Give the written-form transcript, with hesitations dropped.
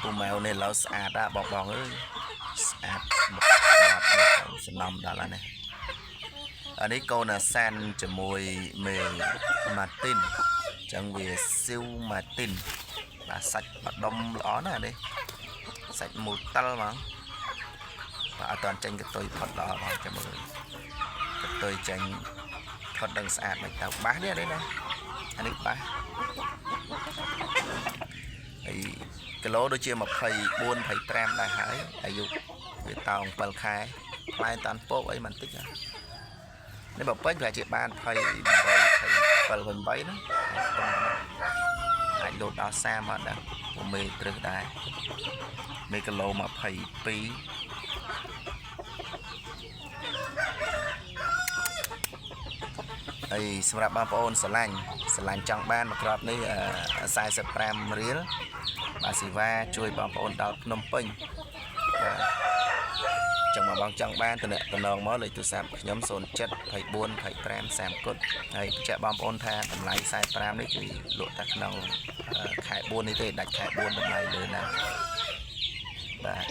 ពូម៉ែវនេះឡើយស្អាតបងបងអើយស្អាតមកបាត់សំណំដល់ហើយនេះអានេះកូនអាសានជាមួយមេម៉ាទីនអញ្ចឹងវាស៊ីវម៉ាទីនបាទសាច់បដុំល្អណាស់អានេះសាច់មូតិលហ្មងបាទអត់តាន់ចេញកតុយផុតល្អបងចាំមើលកតុយចេញផុតដឹងស្អាតមិនទៅបាសនេះអានេះណាអានេះបាសហើយគីឡូដូចជា24 25ដែរហើយអាយុវាតោង7ខែផ្លែតាន់ពោកអីមិនតិចនេះបើពេញប្រហែលជាបាន28 27 28ណាអាចលោតដល់30អត់ដឹងពុំមេត្រឹសដែរមេគីឡូ22ហើយសម្រាប់បងប្អូនស្រឡាញ់ស្រឡាញ់ចង់បានមួយគ្រាប់នេះ45រៀលបាទសេវាជួយបងប្អូនដល់ភ្នំពេញបាទចង់មកបងចង់បានតំណតំណងមកលេខទូរស័ព្ទខ្ញុំ07 24 25 30គុតហើយបញ្ជាក់បងប្អូនថាតម្លៃ45នេះគឺលក់តែក្នុងខែ4នេះទេដាច់ខែ4តម្លៃលើណាស់បាទ។